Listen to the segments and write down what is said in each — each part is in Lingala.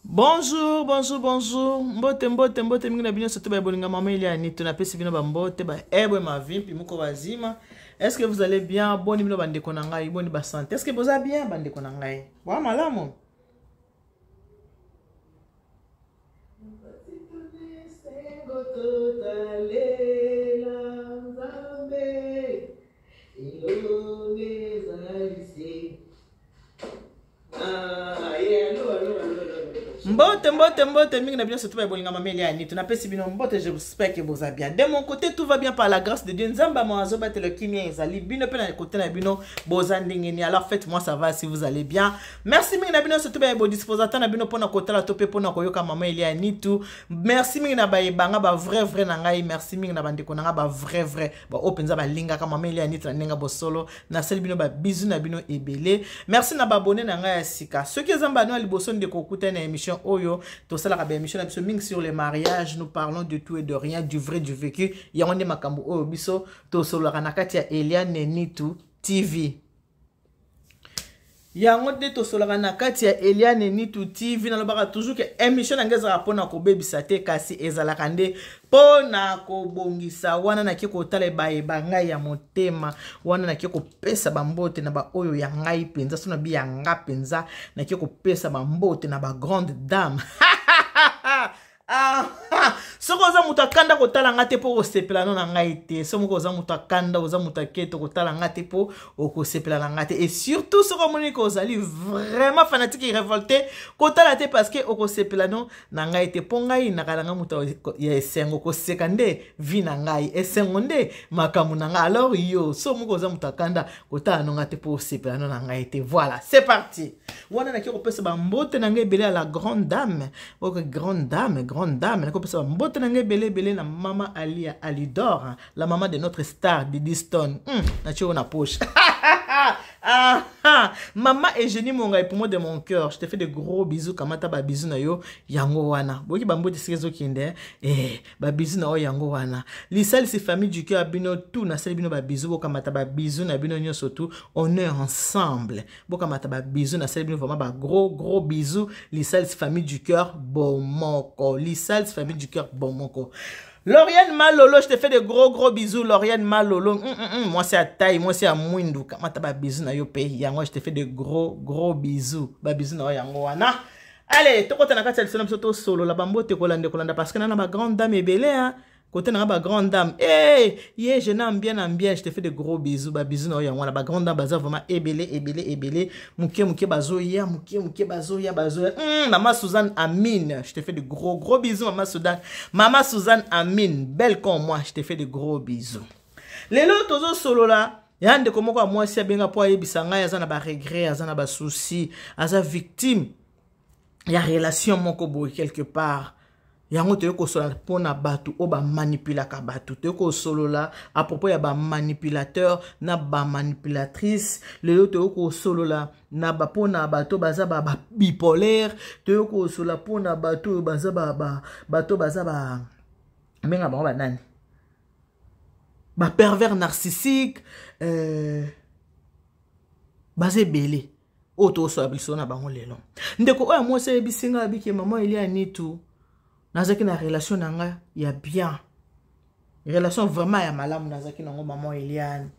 Bonjour, bonjour, bonjour. Mbote, mbote, mbote mingi na bino surtout ba bolinga mama Eliane tunapesi bino ba mbote ba ebwe mavimpi muko bazima. Est-ce que vous allez bien? Boni bino ba ndeko na ngai, boni ba santé. Est-ce que boza bien ba ndeko na ngai? Wa malamu. Mbote mbote mbote mingi na bino surtout ba bolinga mama Eliane tunapesi bino mbote, j'espère que boza bien. De mon côté tout va bien par la grâce de Dieu. Nzambe mo azobatela kimia ezali bino pe na côté na bino boza ndenge ni. Alors faites-moi savoir si vous allez bien. Merci mingi na bino surtout ba bo disposata na bino pona kotala to pe pona koyoka mama Eliane tout. Merci mingi na ba ebanga ba vrai vrai na ngai. Merci mingi na bandeko na ngai ba vrai vrai ba oyo penza balingaka mama Eliane na ndenge bosolo. Nasali bino ba bisous na bino ebele. Merci na ba abonné na ngai ya sika. Soki eza mbano ya liboso ndeko okuta na émission oyo, tosalaka ba émission na biso mingi sur les mariages, nous parlons de tout et de rien, du vrai du vécu. Yango nde makambo oyo biso tosololaka na kati ya Eliane Nitu TV. Yango nde tosolaka na kati ya Eliane Nitu TV. Nalobaka toujours que émission na ngai ezalaka mpona kobebisa te, kasi ezalaka nde mpona kobongisa. Wana nake kotala ebayeba ngai ya motema, wana nake kopesa bambote na baoyo ya ngai mpenza, so na bi ya nga mpenza, nake kopesa bambote na ba grande dame. Ah, soki oza moto akanda kotala nga te mpo okosepela no na ngai te. Soki moko oza moto akanda, oza moto aketo, kotala nga te mpo okosepela na ngai te. Et surtout soki omoni ke ozali vraiment fanatique et révolté, kotala te parce que okosepela no na ngai te. Mpo ngai nakala nga moto ya esengo, koseka nde vie na ngai, esengo nde makambo na ngai. Alors yo soki moko oza moto akanda, kotala no ngai te mpo osepela no na ngai te. Voilà, c'est parti. Wana nake kopesa bambote na ngai ebele ya la grande dame. Ok, grande dame, grande dame. Nake kopesa bambote na ngai ebele ebele na mama Alia Alidor, la maman de notre star Didi Stone. Natie oyo na poche. Ah, ah. Maman Eugénie Monga, pour moi de mon cœur, je te fais de gros bisous. Kamata ba bisous na yo yango wana. Boki bambote sike ezokende, eh, ba bisous na yo yango wana. Lisalisi famille du cœur bino tout na sali bino ba bisous, bokamata ba bisous na bino nyonso tout. On est ensemble. Bokamata ba bisous na sali bino vraiment ba gros gros bisous. Lisalisi famille du cœur bomoko. Lisalisi famille du cœur bomoko. Lauriane Malolo, je te fais de gros gros bisous. Lauriane Malolo, Moi c'est à taille, moi c'est à Mwindu. Kamata ba bisous na yo pe yango, je te fais de gros gros bisous. Ba bisous na yo yango wana. Allez, tokota na kati ya lisolo biso to solo la bambote kolanda kolanda parce que na ba grande dame ebele hein. Côté na ba grande dame. Hey, yeah, je n'aime bien en bien, je te fais de gros bisous. Ba bisous na yo yango wana. Ba grande dame baza vraiment ebele ebele ebele. Muke muke bazo ya, muke muke bazo ya, bazo ya. Maman Suzanne Amine, je te fais de gros gros bisous maman Suzanne. Maman Suzanne Amine, belle comme moi, je te fais de gros bisous. Lelo tozo solola ya ndeko moko ya mwasi abenga po ayebisa ngai aza na ba regret, aza na ba soucis, aza victime ya relation moko boye quelque part. Yango toyei kosolola mpona bato oyo bamanipulaka bato. Toyei kosolola à propos ya bamanipulateur na bamanipulatrice. Lelo toyei kosolola na ba mpona bato baza ba, ba bipolaire. Toyei kosolola mpona bato oyo baza ba, ba, bato baza ba, benga bango banani, ba pervers narcissique, baza ebele oyo tokosola biso na bango lelo. Ndeko oyo ya mwasi ayebisi ngai abiki mama Eliane Nitu, nazalaki na relation na ngai ya bien, relation vraiment ya malamu nazalaki nango mama Eliane.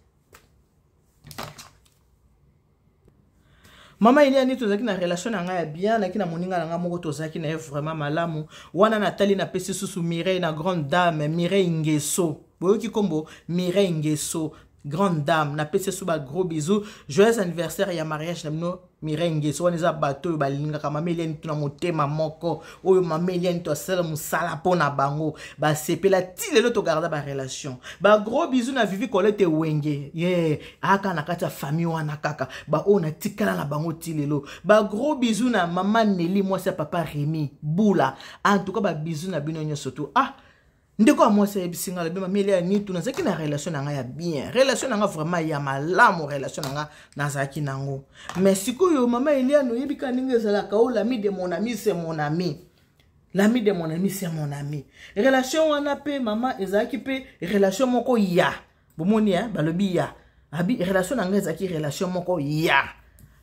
Mama Eliane Nitu, tozalaki na relation na ngai ya bien, naki na moninga na ngai moko tozalaki na ye vraiment malamu. Wana natali napesi susu Mireille na grande dame Mireille Ngeso. Boyoki kombo Mireille Ngeso, grande dame, napesi su ba gros bisous. Joyeux anniversaire ya mariage na bino Mireille Ngeso. Wana eza bato oyo balingaka mama Eliane Nitu na motema moko, oyo mama Eliane Nitu asala mosala mpo na bango, basepela ti lelo togarda ba relation. Ba gros bisous na Vivi Colette Wenge, yeah, aka na kati ya famille wana kaka ba oyo natikala na bango ti lelo. Ba gros bisous na mama Nelly, mwasi ya papa Rémi Bula. En tout cas ba bisous na bino nyonso tout. Ah, ndeko ya mwasi ayebisi ngai, alobi mama Eliane Nitu, nazalaki na relation na ngai ya bien, relation na ngai vraiment ya malamu, relation na ngai nazalaki nango. Mais sikoyo mama Eliane, oyebi kaka ndenge ezalaka, o l'ami de mon ami c'est mon ami, l'ami de mon ami c'est mon ami. Relation wana pe mama ezalaki pe relation moko ya bomoni, hein, balobi ya abi relation na ngai ezalaki relation moko ya.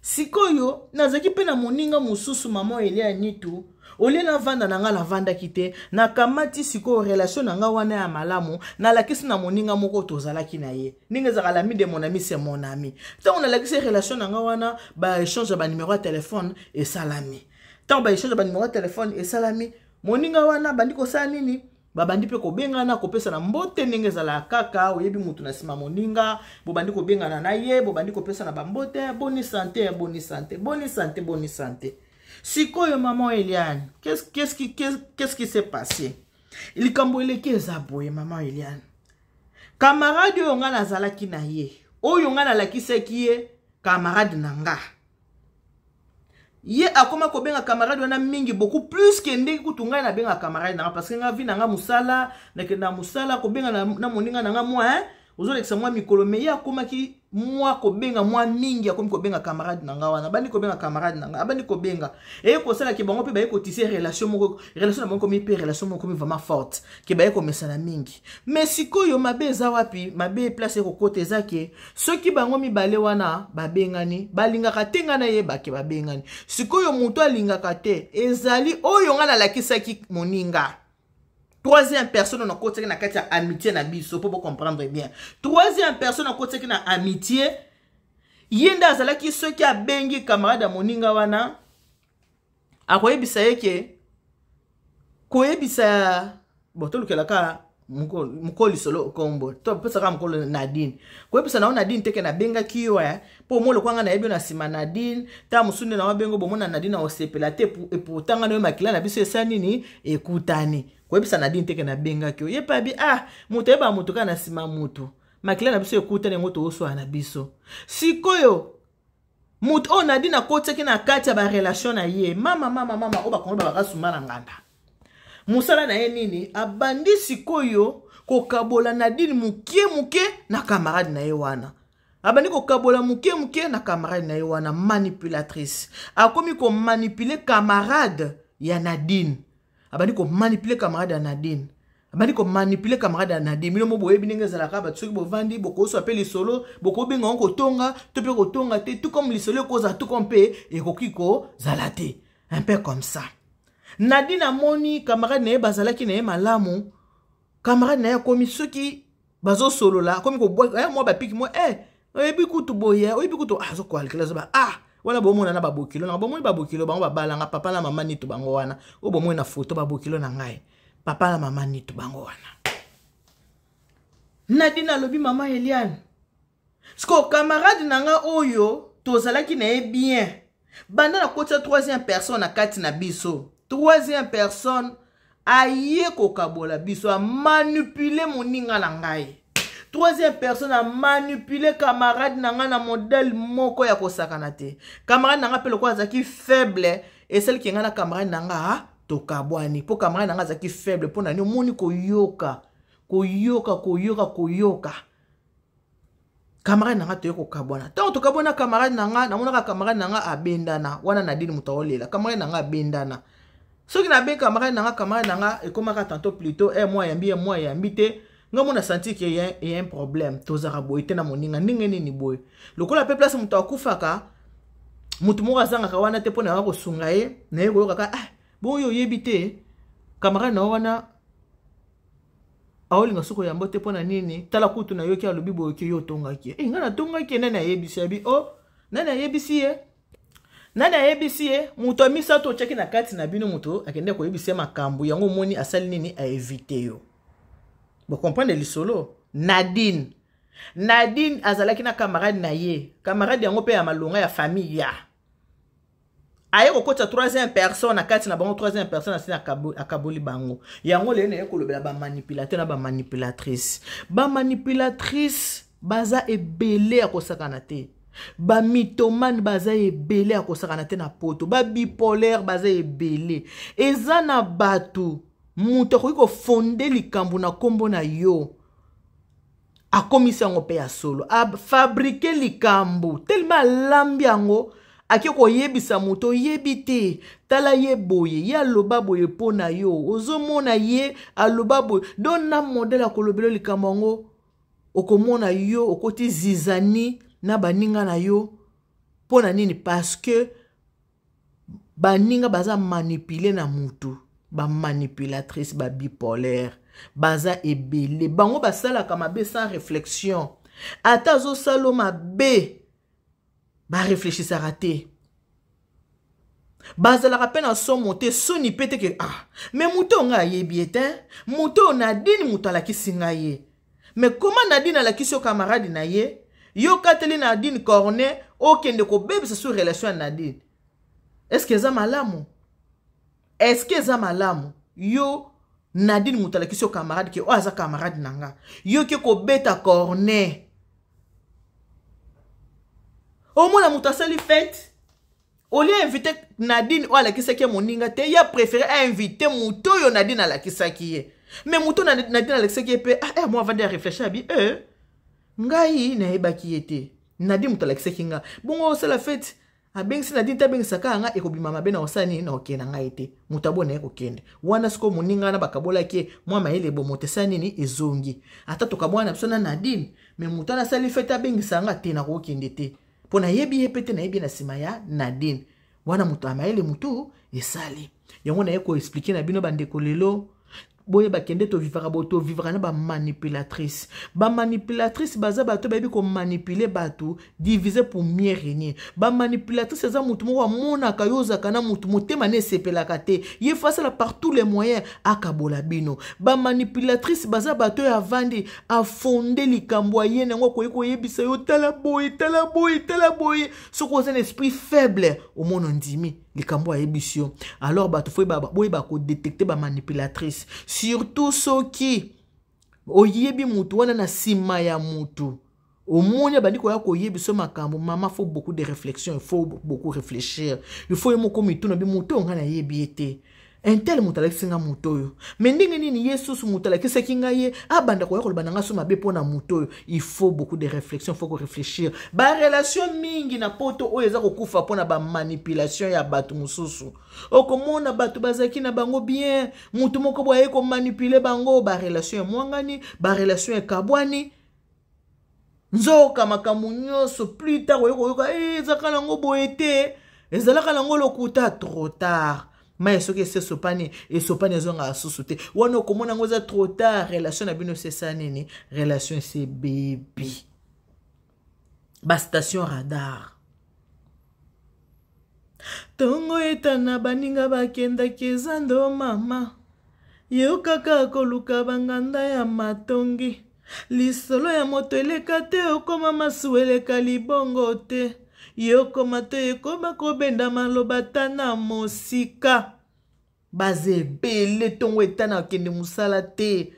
Sikoyo nazalaki mpe na moninga mosusu, mama Elia Nitu. Olie navanda na ngai, navandaki te, nakamati sikoyo relation na ngai wana ya malamu, nalakisi na moninga moko tozalaki na ye. Ndenge ezalaka, l'ami de mon ami, c'est mon ami. Ntango nalakisi relation na ngai wana, baéchange ya banimero ya telefone esalami. Ntango baéchange ya banimero ya telefone esalami, moninga wana bandi kosala nini? Babandi mpe kobengana, kopesana mbote ndenge ezalaka kaka. Oyebi motu na nsima moninga, bobandi kobengana na ye, bobandi kopesana bambote: "Boni santé? Boni santé? Boni santé? Boni santé?" Sikoyo, mama Eliane, qu'est-ce qui s'est passé? Likambo eleki eza boye, mama Eliane: camarade oyo ngai nazalaki na ye, oyo ngai nalakisaki ye camarade na nga, ye akoma kobenga camarade wana mingi, beaucoup plus ke ndenge kutu ngai nabenga camarade na nga, parce que nga, vie na nga, mosala, nakende na mosala, kobenga na moninga na nga mwa ozolekisa mwa mikolo. Me ye akomaki mwa kobenga mwa mingi, akomi kobenga camarade na nga wana, abandi kobenga camarade na nga, abandi kobenga. Eye kosalaki bango mpe baye kotisser relation moko, relation na bango komi mpe relation moko komi vraiment forte, ke baye komesana mingi. Mais sikoyo mabe eza wapi? Mabe place ekokota eza ke soki bango mibale wana babengani, balingaka te ngai nayebake babengani. Sikoyo moto alingaka te ezali oyo ngai nalakisaki moninga, troisième personne nakotiaki na kati ya amitié na biso. Mpo bocomprendre bien, troisième personne akotiaki na amitié, ye nde azalaki, soki abengi camarade ya moninga wana, akoyebisa ye ke koyebisa bo tolukelaka mokolo lisolo kombo, topesaka mokolo Nadine, koyebisa na yo Nadine teke nabengaki yo mpo mo lokwanga nayebi yo na nsima Nadine. Ta mosu nde na wabengo, bomona Nadine akosepela te, pourtant nga na yo makila na biso esa nini ekutani. Koyebisa Nadine teke nabengaki yo. Ye mpe abi: "Ah, moto ayebaka moto kaka na nsima, moto makila na biso ekutani, yango tooswala na biso." Sikoyo moto oyo Nadine akotiaki na kati ya barelation na ye, mama, mama, mama oyo bakongo babaka suma na nganda, mosala na ye nini? Abandi sikoyo kokabola Nadine moke moke na camarade na ye wana. Abandi kokabola moke moke na camarade na ye wana. Manipulatrice, akomi komanipuler camarade ya Nadine, abandi komanipuler camarade ya Nadine, abandi komanipuler camarade ya Nadine. Bino mo boyebi ndenge ezalaka bato, soki bovandi, bokoswa mpe lisolo, bokobenga ngo kotonga to mpe kotonga te, tout comme lisolo ekozala, tout comme mpe ekoki kozala te, un peu comme ça. Nadine amoni camarade na ye, bazalaki na ye malamu, camarade na ye akomi, soki bazosolola, akomi kobwaka mwa bapiki mwa oyebi kutu boye, oyebi kutu, azokoalikela, azoba: "Ah, wana bomona na babokilo nanga, bomoni babokilo bango babalanga, papa na mama Nitu bango wana, oyo bomoni na foto, babokilo na ngai, papa na mama Nitu bango wana." Nadine alobi: "Mama Eliane, siko camarade na nga oyo tozalaki na ye bien, banda nakotia troisième personne na kati na biso, troisième personne aye kokabola biso, amanipuler moninga na ngai, troisième personne amanipuler camarade na ngai na modèle moko ya kosakana te. Camarade na ngai mpe lokola azalaki faible, esaliki ngai na camarade na ngai tokabwani, mpo camarade na ngai azalaki faible. Mpo na nini? Omoni, koyoka, koyoka, koyoka, koyoka camarade na nga, toye kokabwana. Ntango tokabwana, camarade na nga, namonaka camarade na nga abendana wana. Nadine moto aolela, camarade na nga abendana. Soki nabengi camarade na nga, camarade na nga ekomaka tantôt plutôt e mwa yambi ye, mwa yambi te. Nga mona senti ke y a un problème, tozalaka boye te na moninga. Ndenge nini boye? Lokola mpe place moto akufaka, moto moko azangaka wana te mpo na ya kosunga ye. Naye koyokaka: "Ah bon, oyo oyebi te, camarade na yo wana aolinga soki oyambo te. Mpo na nini? Tala kutu nayoki alobi boyoki yo otongaki ye." E, ngai natongaki ye? Nani ayebisi? Abi o oh, nani ayebisi ye? Nani ayebisi ye? Moto ya misato otiaki na kati na bino, moto akende koyebisa ye makambo yango. Omoni asali nini? Aéviter yo." Bocomprendre lisolo. Nadine azalaki na camarade na ye, camarade yango mpe ya malonga ya famille ya aye kokotisa troisième personne na kati na bango. Troisième personne asini akaboli bango. Yango lelo naye kolobela bamanipulateur na bamanipulatrice. Bamanipulatrice baza ebele ya kosakana te, bamythomane baza ebele ya kosakana te na Poto, babipolaire baza ebele. Eza na bato, moto akoki kofonder likambo na nkombo na yo, akomisi yango mpe ya solo, afabriquer likambo telema, alambi yango, ake koyebisa moto oyebi te: "Tala ye boye, ye aloba boye mpo na yo, ozomona ye aloba boye." Don na modèle akolobela likambo yango, okomona yo okoti zizani na baninga na yo. Mpo na nini? Parce que baninga baza manipule na mutu, bamanipulatrice, babipolaire baza ebele. Bango basalaka mabe sans réflexion. Ata azosala mabe, bareflechisaka te, bazalaka mpe na somo te, soni mpe te ke ah, me moto oyo ngai ayebi ye te, moto oyo Nadine moto alakisi ngai ye. Me koma Nadine alakisi yo camarade na ye, yo okateli Nadine cornet, okende kobebisa sur relation ya Nadine. Est-ce eza malamu? Est-ce eza malamu? Yo Nadine moto alakisi yo camarade ke oyo aza camarade na nga, yo ke kobeta cornet. Omona moto asali fête, au lieu invité Nadine oyo alakisaki ye moninga te, ye apréféré ainvité moto oyo Nadine alakisaki ye. Mais moto Nadine alakisaki ye mpe, ah, eh, mo avandi aréfléchir, abi e ngai nayebaki ye te, Nadine moto alakisaki nga. Bongo osala fête, abengisi Nadine te, abengisaka yanga, ekobima mabe na osala nini na okende na ngai te. Moto abona ye kokende wana. Sikoyo moninga wana bakabolaki ye mwa mayele, bomoto esala nini, ezongi. Ata tokabwana na biso na Nadine, mais moto wana asali fête, abengisa nga te, nakokende te, mpo nayebi ye mpe te, nayebi ye na nsima ya Nadine. Wana moto ya mayele, motu esali yango. Naye koexpliquer na bino, bandeko, lelo boyeba kende tovivaka bo tovivaka na bamanipulatrice. Bamanipulatrice baza bato bayebi komanipuler bato, diviser pour mieux régner. Bamanipulatrice eza motu moko amonaka yo ozalaka na motu, motema ne esepelaka te, ye faut asala par tous les moyens akabola bino. Bamanipulatrice baza bato oyo avandi afonde likambo aye nango, akoki koyebisa yo: tala boye, tala boye, tala boye. Soki oza na esprit faible, omona ondimi likambo ayebisi yo. Alors bato faut boyeba kodétecter bamanipulatrice, surtout soki oyebi mutu wana na nsima ya mutu, omoni abandi koya koyebi so makambo. Mama, faut beaucoup de réflexion, il faut beaucoup réfléchir. Il faut ye moko mituna bi moto oyo ngai nayebi ye te, un tel moto alakisi nga moto oyo, me ndenge nini ye susu moto alakisaki ngai ye abanda koya koloba na ngai so mabe mpo na moto oyo? Il faut beaucoup de réflexion, il faut koréfléchir. Barelation mingi na poto oyo eza kokufa mpo na bamanipulation ya bato mosusu. Okomona bato bazalaki na bango bien, motu moko boye aye komanipuler bango, barelation emwangani, barelation ekabwani. Nzoka makambo nyonso, plus tard oye koyoka ezalaka nango boye te, ezalaka nango lokuta. Trop tard. Mai soki esi esopani, esopani, ezongaka susu te. Wana okomona yango eza trop tard. Relation na bino esi esa nini? Relation esi ebebi. Bastation radar, ntongo etana, baninga bakendaki ezando, mama yo kaka koluka banganda ya matongi. Lisolo ya moto eleka te, okoma masuwa eleka libongo te, yokoma te, ekoma kobenda maloba ta na mosika. Baza ebele, ntongo etana, akende mosala te,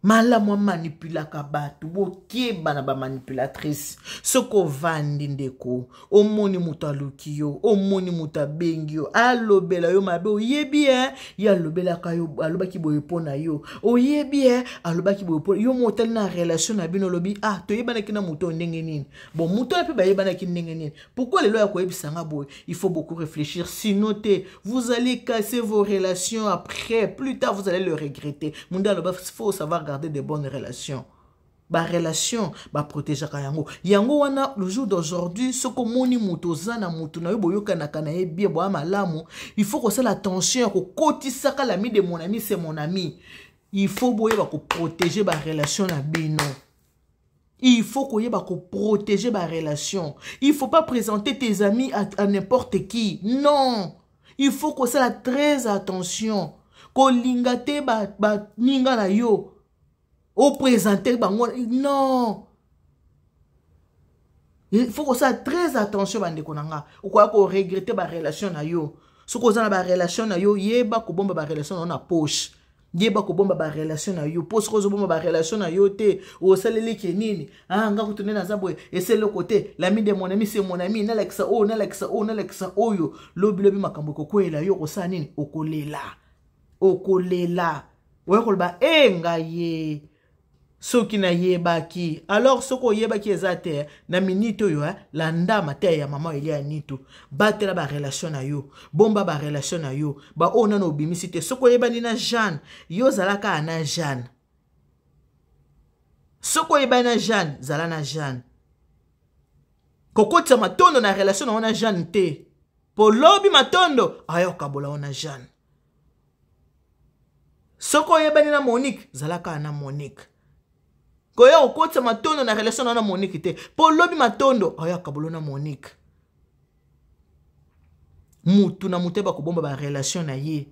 malamu amanipulaka bato. Bokeba na bamanipulatrice. Soki ovandi, ndeko, omoni moto aluki yo, omoni moto abengi yo, alobela yo mabe, oyebi e ye alobelaka yo, alobaki boye mpo na yo, oyebi e alobaki boye mpo yo mo, otali na relation na bino, olobi: ah, toyebanaki na moto oyo ndenge nini? Bon, moto wana mpe bayebanaki ndenge nini? Pourquoi lelo ya koyebisanga boye? Il faut beaucoup réfléchir, sinon te, vous allez casser vos relations après. Plus tard, vous allez le regretter. Munde aloba: faut savoir garder de bonnes relations. Barelation baprotégeaka yango. Yango wana, le jour d'aujourd'hui, soki omoni moto oza na motu na yo, boyokanaka na ye bien, boya malamu, il faut kosala attention ya kokotisaka l'ami de mon ami, c'est mon ami. Il faut boyeba koprotéger barelation na bino. Il faut koyeba koprotéger barelation. Il faut pas présenter tes amis à n'importe qui, non. Il faut kosala très attention. Kolinga te baninga na yo oprésente bango, non. Il faut kosala très attention, bandeko na nga. Okoya koregretter barelation na yo. Soki oza na barelation na yo, yeba kobomba barelation na yo na poche, yeba kobomba barelation na yo, mpo soki ozobomba barelation na yo te, osaleliki nini? Ah, nga kutu nde naza boye, eseloko te. L'ami de mon ami, c'est mon ami. Nalakisa oyo, nalakisa oyo, nalakisa oyo. Lobilobi makambo ekokweyela yo, okosala nini? Okolela, okolela, oya koloba: e ngai ye, soki nayebaki. Alors soki oyebaki eza te na minute oyo, landa mateya ya mama Elia Nitu. Batela barelation na yo, bomba barelation na yo, baoyo nano obimisi te. Soki oyebani na Jeanne, yo ozalaka na Jeanne. Soki oyebani na Jeanne, zala na Jeanne. Kokotisa matondo na relation na wana Jeanne te. Po lobi matondo aya kokabola wana Jeanne. Soki oyebani na Monique, zala kaka na Monique. Koya kokotisa matondo na relation na wana Monique te. Po lobi matondo aya kokabola na Monique. Mutu na mutu bakobomba ba relation na ye.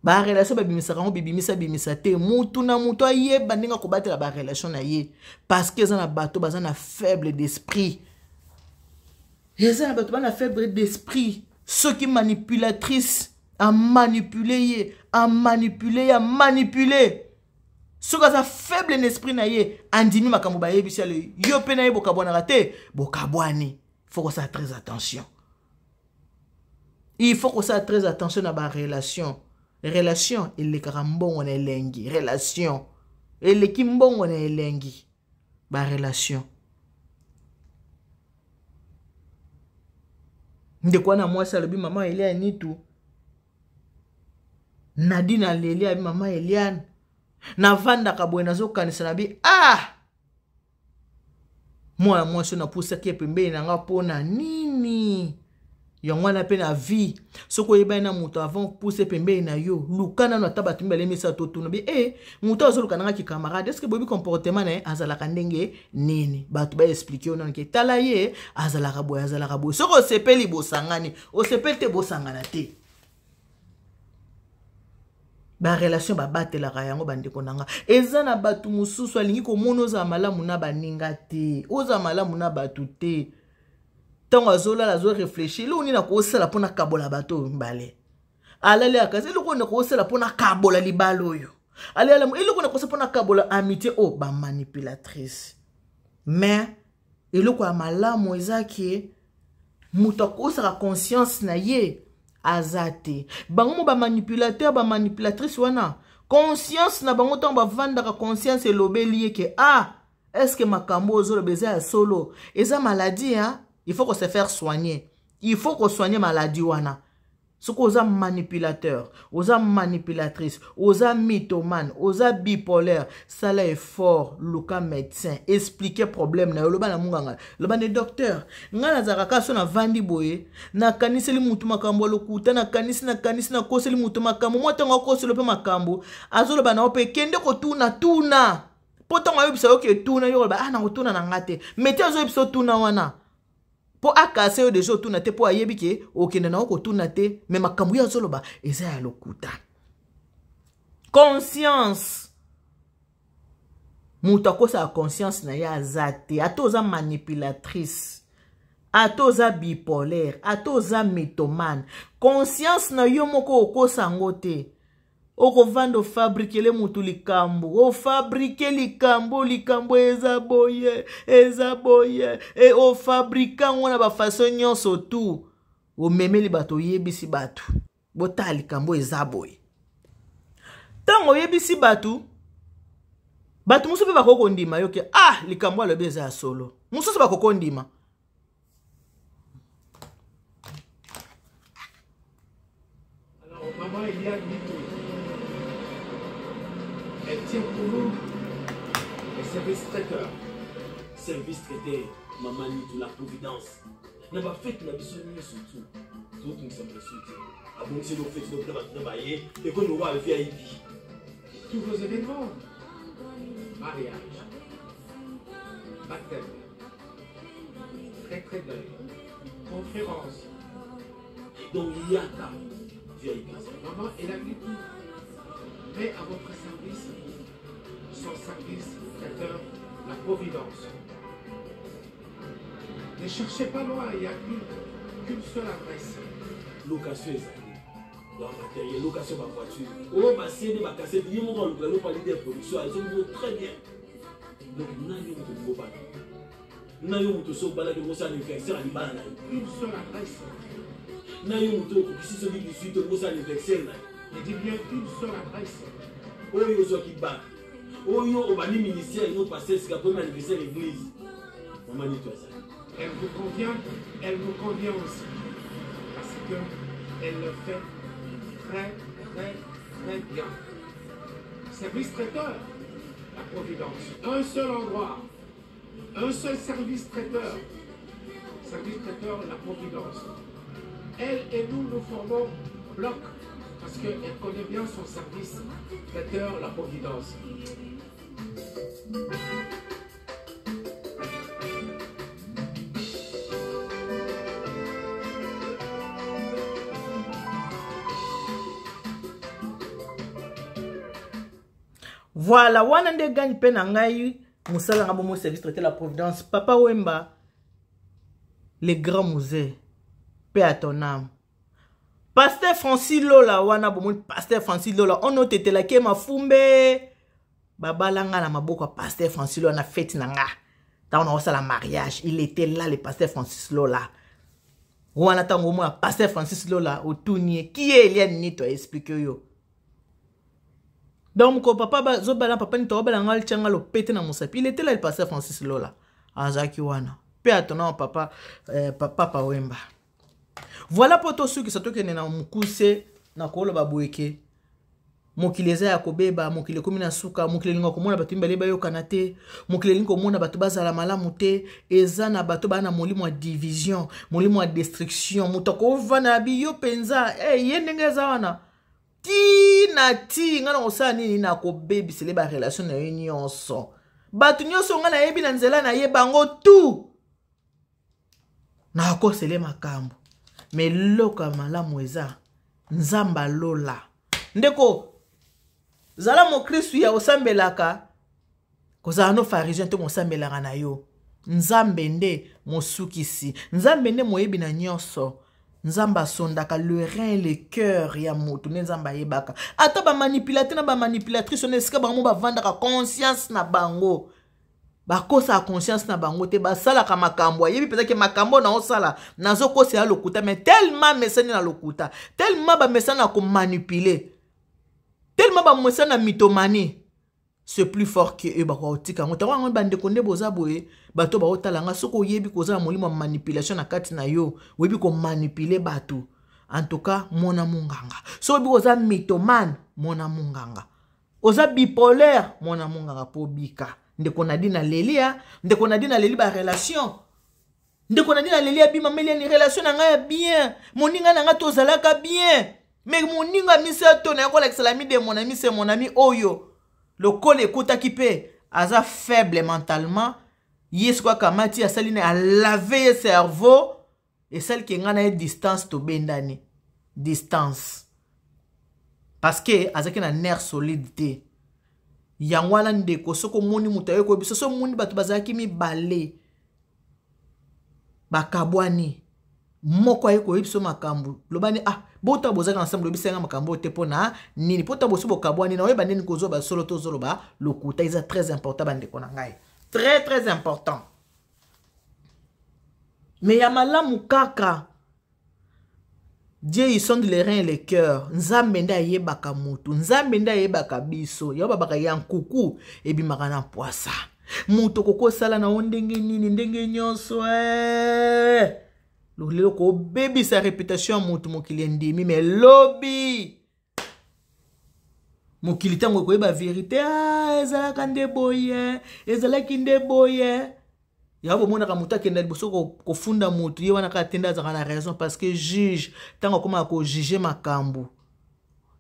Ba relation babimisaka yango bibimisa bimisa te. Mutu na mutu ayeba ndenge akobatela ba relation na ye. Parce que eza na bato baza na faible d'esprit. Eza na bato baza na faible d'esprit. Soki manipulatrice a manipuler ye, a manipuler ye, a manipuler. Soki aza faible na esprit na ye, andimi makambo bayebisi ale yo pe na ye bokabwanaka te, bokabwani. Faut kosala très attention. Il faut kosala très attention na ba relation. Relation elekaka mbongo na elengi. Relation eleki mbongo na elengi. Ba relation. Ndeko wana mwasi alobi mama Eliane Nitu. Nadine aleli abi mama Eliane. Navandaka boye nazokanisa na bi ah mwana mwasi oyo napusaki ye pembeni na nga mpo na nini? Yango wana mpe na vie soki oyebani na moto avant puse pembeni na yo, luka nano ata bato mibale misato totuna bi moto azoluka nanga ki camarade, est-ce que boyebi comportement na ye azalaka ndenge nini? Bato ba expliquer yo nano ke tala ye azalaka boye, azalaka boye. Soki osepeli bosangani, osepeli te bosangana te. Ba relation babatelaka yango bandeko na nga. Eza na bato mosusu alingi komona ozala malamu na baninga te, ozala malamu na bato te. Ntango azolala azo réfléchir, eloko nini nakosala mpo nakabola bato oyo mibale? Alali akasi, eloko nini nakosala mpo nakabola libala oyo? Alali alamu, eloko nini nakosala mpo nakabola amitié oyo? Ba manipulatrice. Mais eloko ya malamu eza ke moto akosaka conscience na ye aza te. Bango mo ba manipulateur, ba manipulatrice wana, conscience na bango ntango bavandaka, conscience elobeli ye ke ah, est-ce que makambo ozoloba eza ya solo? Eza maladie, hein? Il faut qu'on se faire soigner. Il faut qu'on soigne maladie wana. Soki oza manipulateur, oza manipulatrice, oza mythomane, oza bipolaire, sala effort, luka médecin, expliquer problème na yo, loba na munganga, loba ne docteur, nga nazalaka kaka so navandi boye, nakaniseli mutu makambo ya lokuta, nakanisi, nakanisi, nakoseli mutu makambo, mwa ntango akoseli mpe makambo, azoloba na yo mpe kende kotuna, tuna. Po ntango ayebisa yo ke tuna, yo oloba, ah, nakotuna na nga te. Mais te azoyebisa yo tuna wana. Po akase yo deja otuna te, po ayebi ke okende na yo kotuna te, mais makambo yo azoloba eza ya lokuta. Conscience. Moto akosaka conscience na ye aza te. Ata oza manipulatrice, ata oza bipolaire, ata oza mythomane, conscience na yo moko okosa yango te. Okovanda ofabrikele mutu likambo, ofabrike likambo, likambo eza boye, eza boye, e ofabrika yango na ba façon nyonso tu. Omemeli bato, oyebisi bato, botala likambo eza boye. Ntango oyebisi bato, bato mosusu mpe bakoki kondima yo ke ah, likambo alobi eza ya solo. Mosusu bakoki kondima. Alors, maman Eliane Nitu, elle tient pour nous les services traiteurs. Service traiteur, maman Nitu, la providence. Na ba fête na biso nyonso tu. Tozotungisa biso te. Abongisi eloko fête na bato na baye, ekomi lokola VIP. Tous vos événements, mariage, baptême, très très deuil, conférence. Donc il y a ta VIP. Maman Eliane Nitu met à votre service son service traiteur, la Providence. Ne cherchez pas loin, il n'y a qu'une seule adresse. Location ezali. Ba matériel, location ba voiture. Oh, ba CD, ba cassette, il y a mon rôle, le leader production, ils ont très bien. Donc, nani yo moto bobala. Na yo moto so bala de mosa anniversaire à libala na yo. Une seule adresse. Na yo moto okokisi soki 18 ans mosa anniversaire na yo. Je dis bien une seule adresse. Oyo ozwaki bac. Oyo obandi ministère yo passer sika premier anniversaire église. Maman Nitu azali. Elle vous convient, elle nous convient aussi. Parce que elle le fait très, très, très bien. Service traiteur, la Providence. Un seul endroit, un seul service traiteur. Service traiteur La Providence. Elle et nous, nous formons bloc parce qu'elle connaît bien son service traiteur La Providence. Voilà, wana nde gagne pe na ngai mosala nga bomo service traité la providence papa Wemba le grand musée paix à ton âme pasteur Francis Lola wana bomoni pasteur Francis Lola on otetelaki ye mafumbe babala nga na maboko ya pasteur Francis Lola na fete na nga ntango nakosala mariage il était là le pasteur Francis Lola wana ntango omona pasteur Francis Lola otuni ye qui est Eliane Nito aexplike yo donc mokolo papa bazobala papa nito abala nga alitya nga lopete na mosapi il était là le pasteur Francis Lola azalaki wana mpe atona papa eh, papa Wemba voilà mpo tosukisa tokende na mokuse na koloba boye ke mokili eza ya kobeba mokili ekomi na suka mokili elinga komona bato mibale bayokana te mokili elingi komona bato bazala malamu te eza na bato baa na molimo ya division molimo ya destruction moto akovanda na biyo mpenza hey, eh, ye ndenge eza wana ti na ti ngai nakosala nini nakobebisele barelation na ye nyonso bato nyonso ngai nayebi na nzela na ye bango tout nakosele makambo me eloko ya malamu eza nzambe alola ndeko zala mokristu ya osambelaka kozala no pharisien te mosambelaka na yo nzambe nde mosukisi nzambe nde moyebi na nyonso nzambe asondaka le rein le cœur ya moto nde nzambe ayebaka ata bamanipulateur na bamanipulatrice wana esika bango bavandaka conscience na bango bakosaka conscience na bango te basalaka makambo ayebi mpenza ke makambo naosala nazokosela lokuta mais tellement mesani na lokuta tellement bamesani na komanipule tellement bamesani na mythomanie c'est plus fort que eux bakoka kotika yango ntango yango bandeko nde boza boye bato baotala nga soki oyebi koza na molimo ya manipulation na kati na yo oyebi komanipule bato en tout cas mona monganga soki oyebi koza mythomane mona monganga oza bipolaire mwana monganga mpo obika ndeko nadine aleli ya ndeko nadine aleli barelation ndeko nadine aleli abima meliani relation na ngai ya bien moninga na ngai tozalaka bien me moninga misato na ye kolakisela mi de mon ami se mon ami oyo lokola ekotaki mpe aza faible mentalement ye sikoyo akamati asali na alave ye cerveau esali ke ngai na ye distance tobendani distance parce que azalaki na nerf solide te yango wana ndeko soki omoni moto aye koyebisa soki omoni bato bazalaki mibale bakabwani moko aye koyebisa makambo lobani ah bota bozalaki ensemble oyebisa nga makambo oyo te mpo na nini mpo ta bosi bokabwani na oyeba nini kozwa basolo to ozoloba lokuta eza très important bandeko na ngai très très important me ya malamu kaka dieu il sonde les reins et les cœurs nzambe nde ayebaka motu nzambe nde ayebaka biso yango babaka ya nkuku ebimaka na mpwasa moto okoki osala na yo ndenge nini ndenge nyonso ee lelo kobebisa reputation ya motu mokili endimi me lobi mokili ntango ekoyeba verite ah, ezalaka nde boye ezalaki nde boye yango bomonaka moto akenda liboso kofunda moto ye wana kaka te nde azalaka na raison parce que juge ntango akomaka kojuge makambo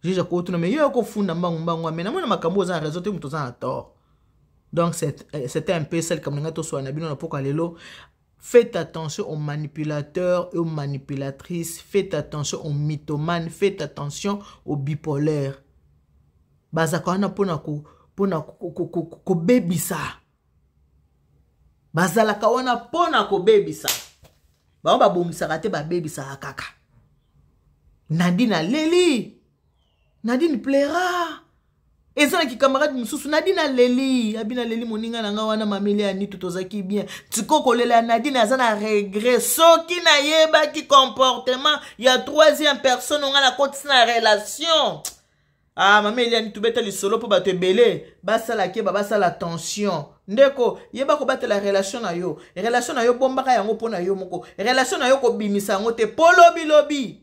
juge akotuna me yo okofunda mbangu mbangu ame namona makambo oza na raison te moto oza na tort donc c'était un peu ça likambo na ngai toswala na bino na poka lelo Faites attention aux manipulateurs et aux manipulatrices. Faites attention aux mythomanes. Faites attention aux bipolaires. Bazaka wana pona ko pona kobebisa. Bazalaka wana pona kobebisa. Bango babongisaka te babebisaka kaka. Nadine aleli. Nadine pleura. eza na kikamarade mosusu nadine aleli abi naleli moninga na ngai wana mameli ya nitu tozalaki bien tiko kolela ya nadine aza na regret soki nayebaki comportement ya troisième personne ngai nakotisi na relation ah mama eliani tubeta lisolo mpo bato ebele basala keba basala attention ndeko yeba kobatela relation na yo relation na yo bombaka yango mpo na yo moko relation na yo kobimisa yango te mpo lobilobi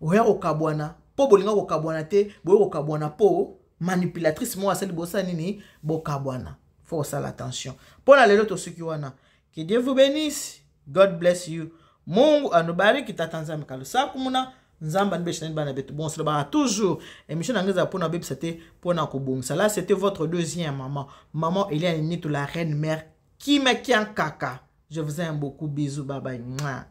oya kokabwana mpo bolinga kokabwana te boye kokabwana mpo manipulatrice moko asali bosala nini bokabwana fo kosala attention mpo na lelo tosuki wana que dieu vous bénisse. God bless you. Mungu anubariki tata Nzambe kalusaku muna Nzambe anibesha nani bana betu. Bon, c'est toujours émission na ngeza pona bebisa te pona kobongisa. Là, c'était votre deuxième maman. Maman Eliane Nitu, la reine mère qui me tient kaka. Je vous aime beaucoup. Bisous, bye bye. Mouah.